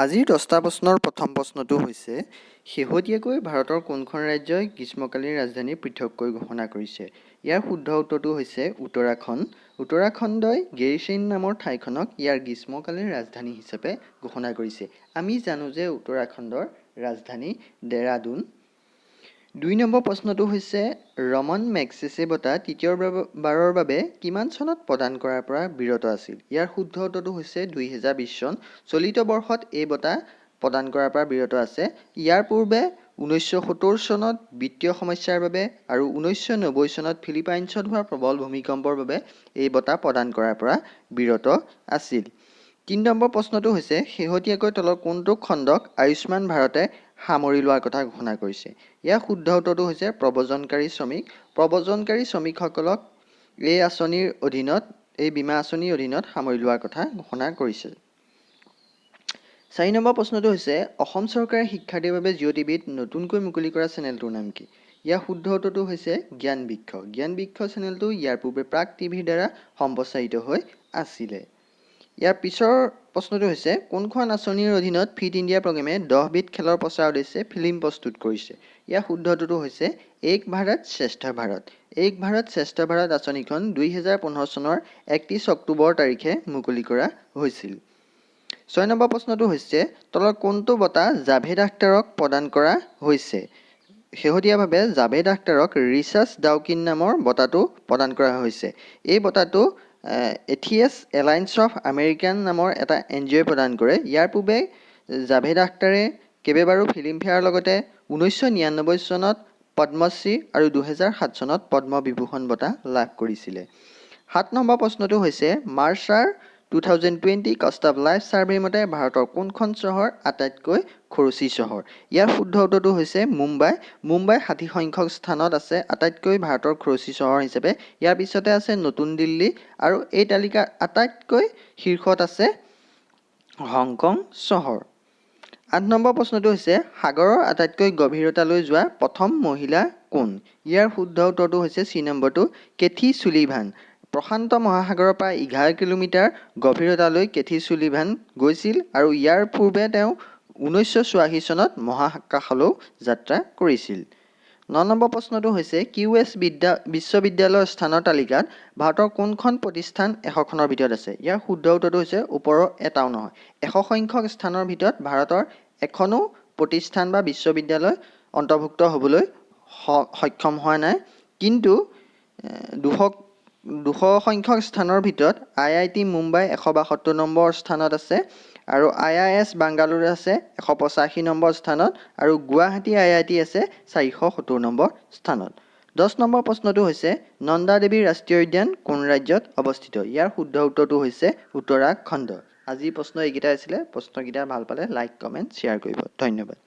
আজিৰ 10টা প্ৰশ্নৰ প্ৰথম প্ৰশ্নটো হৈছে, শেহতীয়াকৈ ভাৰতৰ কোনখন ৰাজ্যই গ্ৰীষ্মকালীন ৰাজধানী পৃথককৈ ঘোষণা কৰিছে? ইয়াৰ শুদ্ধ উত্তৰটো হৈছে উত্তৰাখণ্ড। উত্তৰাখণ্ডই গেইৰছেইন নামৰ ঠাইখনক ইয়াৰ গ্ৰীষ্মকালীন ৰাজধানী হিচাপে ঘোষণা কৰিছে। আমি জানো যে উত্তৰাখণ্ডৰ ৰাজধানী ডেৰাডুন। 2 নম্বৰ প্ৰশ্নটো হৈছে, ৰমন মেগছেছে বঁটা তৃতীয়বাৰৰ বাবে কিমান চনত প্ৰদান কৰাৰ পৰা বিৰত আছিল? ইয়াৰ শুদ্ধ উত্তৰটো হৈছে 2020 চন। চলিত বৰ্ষত এই বঁটা প্ৰদান কৰাৰ পৰা বিৰত আছে। ইয়াৰ পূৰ্বে 1970 চনত বিত্তীয় সমস্যাৰ বাবে আৰু 1990 চনত ফিলিপাইনছত হোৱা প্ৰবল ভূমিকম্পৰ বাবে এই বঁটা প্ৰদান কৰাৰ পৰা বিৰত আছিল। 3 নম্বৰ প্ৰশ্নটো হৈছে, শেহতীয়াকৈ তলৰ কোনটো খণ্ডক আয়ুষ্মান ভাৰতে সামৰি লোৱাৰ কথা ঘোষণা কৰিছে? ইয়াৰ শুদ্ধ উত্তৰটো হৈছে প্ৰব্ৰজনকাৰী শ্ৰমিক। প্ৰব্ৰজনকাৰী শ্ৰমিকসকলক এই আঁচনিৰ অধীনত, এই বীমা আঁচনিৰ অধীনত সামৰি লোৱাৰ কথা ঘোষণা কৰিছে। 4 নম্বৰ প্ৰশ্নটো হৈছে, অসম চৰকাৰে শিক্ষাৰ্থীৰ বাবে জিঅ' টিভিত নতুনকৈ মুকলি কৰা চেনেলটোৰ নাম কি? ইয়াৰ শুদ্ধ উত্তৰটো হৈছে জ্ঞান বৃক্ষ। জ্ঞান বৃক্ষ চেনেলটো ইয়াৰ পূৰ্বে প্ৰাগ টিভিৰ দ্বাৰা সম্প্ৰচাৰিত হৈ আছিলে। ইয়াৰ পিছৰ প্ৰশ্নটো হৈছে, কোনখন আঁচনিৰ অধীনত ফিট ইণ্ডিয়া প্ৰগ্ৰেমে 10বিধ খেলৰ প্ৰচাৰৰ উদ্দেশ্যে ফিল্ম প্ৰস্তুত কৰিছে? ইয়াৰ শুদ্ধ উত্তৰটো হৈছে এক ভাৰত শ্ৰেষ্ঠ ভাৰত। এক ভাৰত শ্ৰেষ্ঠ ভাৰত আঁচনিখন 2015 চনৰ 31 অক্টোবৰ তাৰিখে মুকলি কৰা হৈছিল। 6 নম্বৰ প্ৰশ্নটো হৈছে, তলৰ কোনটো বঁটা জাভেদ আখতাৰক প্ৰদান কৰা হৈছে? শেহতীয়াভাৱে জাভেদ আখতাৰক ৰিচাৰ্ড ডাউকিন নামৰ বঁটাটো প্ৰদান কৰা হৈছে। এই বঁটাটো এথিয়েষ্ট এলায়েন্স অফ আমেৰিকান নামৰ এটা এন জি অ'ই প্ৰদান কৰে। ইয়াৰ পূৰ্বে জাভেদ আখতাৰে কেইবাবাৰো ফিল্মফেয়াৰৰ লগতে 1999 চনত পদ্মশ্ৰী আৰু 2007 চনত পদ্মবিভূষণ বঁটা লাভ কৰিছিলে। 7 নম্বৰ প্ৰশ্নটো হৈছে, মাৰ্চাৰ 2020 কষ্ট অফ লাইফ ছাৰ্ভেৰ মতে ভাৰতৰ কোনখন চহৰ আটাইতকৈ খৰচী চহৰ? ইয়াৰ শুদ্ধ উত্তৰটো হৈছে মুম্বাই। মুম্বাই 60 সংখ্যক স্থানত আছে আটাইতকৈ ভাৰতৰ খৰচী চহৰ হিচাপে। ইয়াৰ পিছতে আছে নতুন দিল্লী আৰু এই তালিকাৰ আটাইতকৈ শীৰ্ষত আছে হংকং চহৰ। 8 নম্বৰ প্ৰশ্নটো হৈছে, সাগৰৰ আটাইতকৈ গভীৰতালৈ যোৱা প্ৰথম মহিলা কোন? ইয়াৰ শুদ্ধ উত্তৰটো হৈছে চি নম্বৰটো, কেথি চুলিভান। প্ৰশান্ত মহাসাগৰৰ পৰা 11 কিলোমিটাৰ গভীৰতালৈ কেথি চুলিভান গৈছিল আৰু ইয়াৰ পূৰ্বে তেওঁ 1984 চনত মহাকাশলৈও যাত্ৰা কৰিছিল। 9 নম্বৰ প্ৰশ্নটো হৈছে, কিউ এছ বিশ্ববিদ্যালয়ৰ স্থানৰ তালিকাত ভাৰতৰ কোনখন প্ৰতিষ্ঠান 100খনৰ ভিতৰত আছে? ইয়াৰ শুদ্ধ উত্তৰটো হৈছে ওপৰৰ এটাও নহয়। 100 সংখ্যক স্থানৰ ভিতৰত ভাৰতৰ এখনো প্ৰতিষ্ঠান বা বিশ্ববিদ্যালয় অন্তৰ্ভুক্ত হ'বলৈ সক্ষম হোৱা নাই। কিন্তু 200 সংখ্যক স্থানৰ ভিতৰত আই I T Mumbai 172 number স্থানত আছে আৰু আই I S Bangalore আছে 185 নম্বৰ স্থানত আৰু গুৱাহাটী আই I T আছে 470 নম্বৰ স্থানত। 10 নম্বৰ প্ৰশ্নটো হৈছে, নন্দা দেৱী ৰাষ্ট্ৰীয় উদ্যান কোন ৰাজ্যত অৱস্থিত? ইয়াৰ শুদ্ধ উত্তৰটো হৈছে উত্তৰাখণ্ড। আজিৰ প্ৰশ্ন এইকেইটা আছিলে। প্ৰশ্নকেইটা ভাল পালে লাইক, কমেণ্ট, শ্বেয়াৰ কৰিব। ধন্যবাদ।